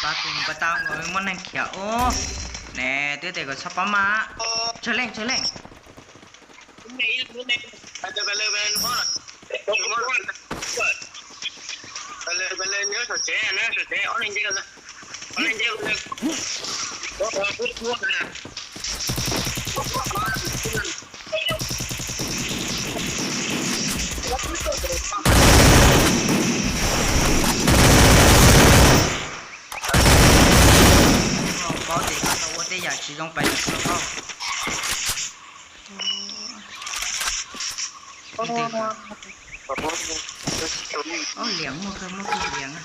ປາຕຸ່ມປາຕາງ ໂອ້ຍ ມັນນັ້ນຂຽວ ໂອ້ ແນ່ ເຕັ້ແຕ່ກໍຊະປະມາ ໂອ້ ເຊີແລງ ເຊີແລງ ໄປເລີຍ ໄປເລີຍ ໄປເລີຍ ໄປເລີຍ ເນີ ເຂົາແຈະນະ ເຂົາແຈະ ອອນລາຍເດ ອອນລາຍເດ ເລີຍ ບໍ່ ບໍ່ ບໍ່ ບໍ່ ອໍ ລຽງໝົດ ໝົດລຽງອະ.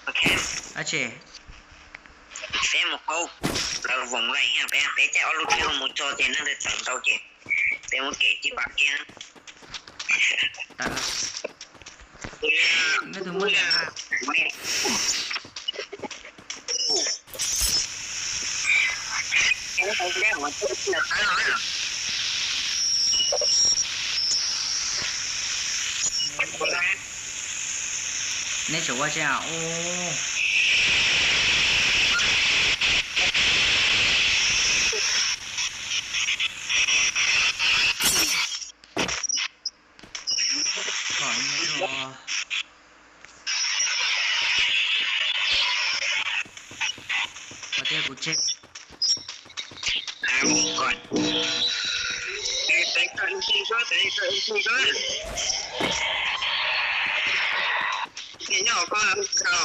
ໂອເຄ ໂອເຄ ເຟມໂກ ລາວວົງໄວແຮງ ເຟມ ເຟມ ຈະເອົາລູກທີຂອງໝູ່ຈໍເຈນນັ້ນເດີ ຕາມເຕົາເຈນ ເຟມ ໂອເຄ ຈິບປາກເກນ ຕາຍລະ ເອີ ໄດ້ເຖິງໝົດແລ້ວ ແນ່ໃຈວ່າຈະ ໂອ້ ຂໍອະນຸຍາດເນາະ ປະເທດກູເຈັກ ຫາໝູ່ກ່ອນ ແຕ່ງຕົວເອັມຊີກ່ອນ ແຕ່ງຕົວເອັມຊີກ່ອນ ເຫັນຫຍັງກໍເອົາ ເຈົ້າ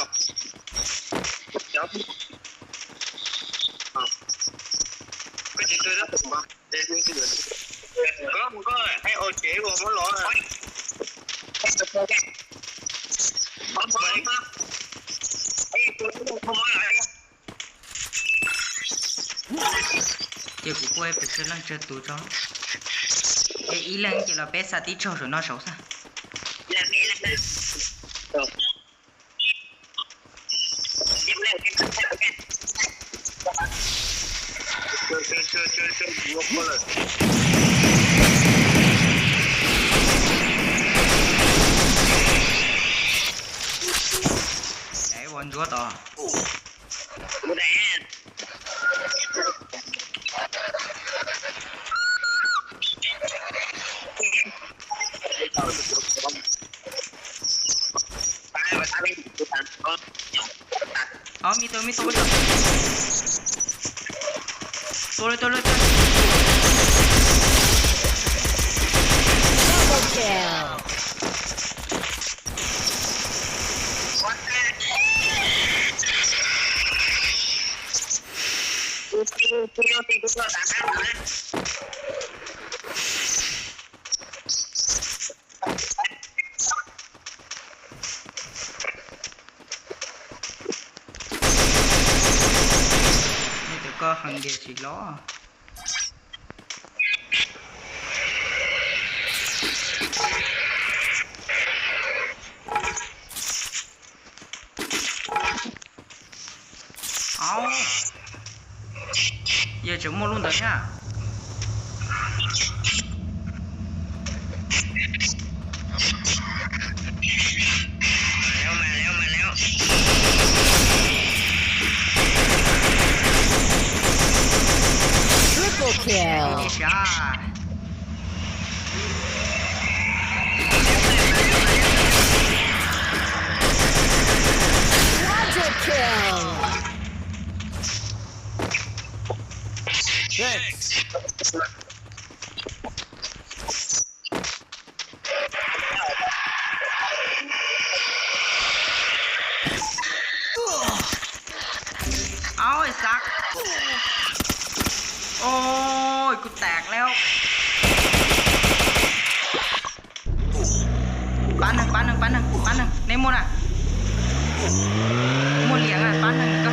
ກໍຊິເກີດແລ້ວ ເອີ ກໍ ກໍໃຫ້ໂອເຄບໍ່ ມັນລໍ ເຈົ້າ ກູກວຍໄປເຊີຫຼັງເຈີຕູເຈົ້າ ເອ ອີແລງເຈລາເປສາຕິເຈົ້າ ໂຊນອເຈົ້າຊະ. ໄດ້ວອນຈົວຕໍ່. ເອົາ ມີໂຕ ມີໂຕ ມີໂຕ ໂຕເລີຍ ໂຕເລີຍ ໂຕເລີຍ. Double kill. What the? ນີ້ແຕ່ກໍຫັງເດຊິລໍ. ເອົາ ເຢັດ ຈະໝົດລຸ້ນຕາຍຫາ. ມາແລ້ວ ມາແລ້ວ ມາແລ້ວ. Triple kill. ເອົາ ໄອ້ສັກ ໂອ້ຍ ກູແຕກແລ້ວ. ປາໜຶ່ງ ປາໜຶ່ງ ປາໜຶ່ງ ປາໜຶ່ງ ໃນໝົດອະ ໝົດຫຼຽງອະ ປາໜຶ່ງກໍ.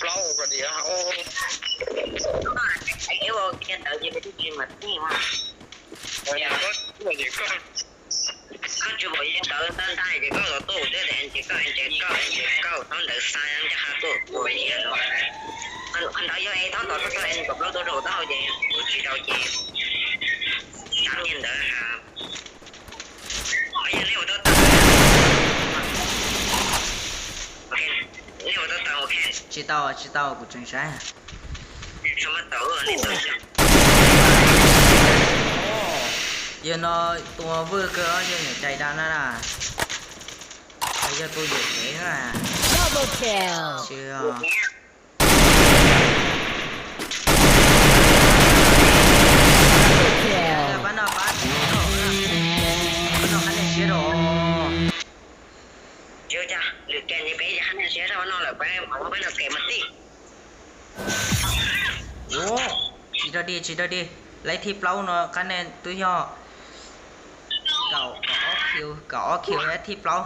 Plau kau dia. Oh. Ai, eu vou querer dar de vez em quando, mas tem uma. Olha, agora, olha, agora. Kau cuba je tau tang tang je kau tu tu je dan je kau je kau je kau tang dah sayang je ha tu tu je. Kan kan dah yo ai tang tu tu je kau tu tu tu je. Cuba je. Tang je dah ha. 知道啊，知道，我真是。什么抖啊，你抖一下。哦，有那多五个，而且你带单了啦，还要多有钱啊。Double kill。是啊。 ໂອ້ ຈີດດີ ຈີດດີ ໄລ່ທິບເລົາເນາະ ຄະແນນຕົວຍໍ້ ເກົ້າ ເກົ້າອອກຄິວ ເກົ້າອອກຄິວ ໄລ່ທິບເລົາ. ອ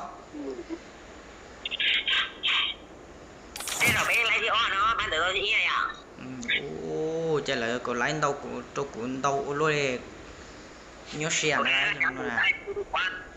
ືມ ໂອ້ ຈັ່ງໃດກໍໄລ່ເຕົາ ຕົວກູເຕົາໂອໂລເດ ຍອດຊຽນໄດ້ເນາະ.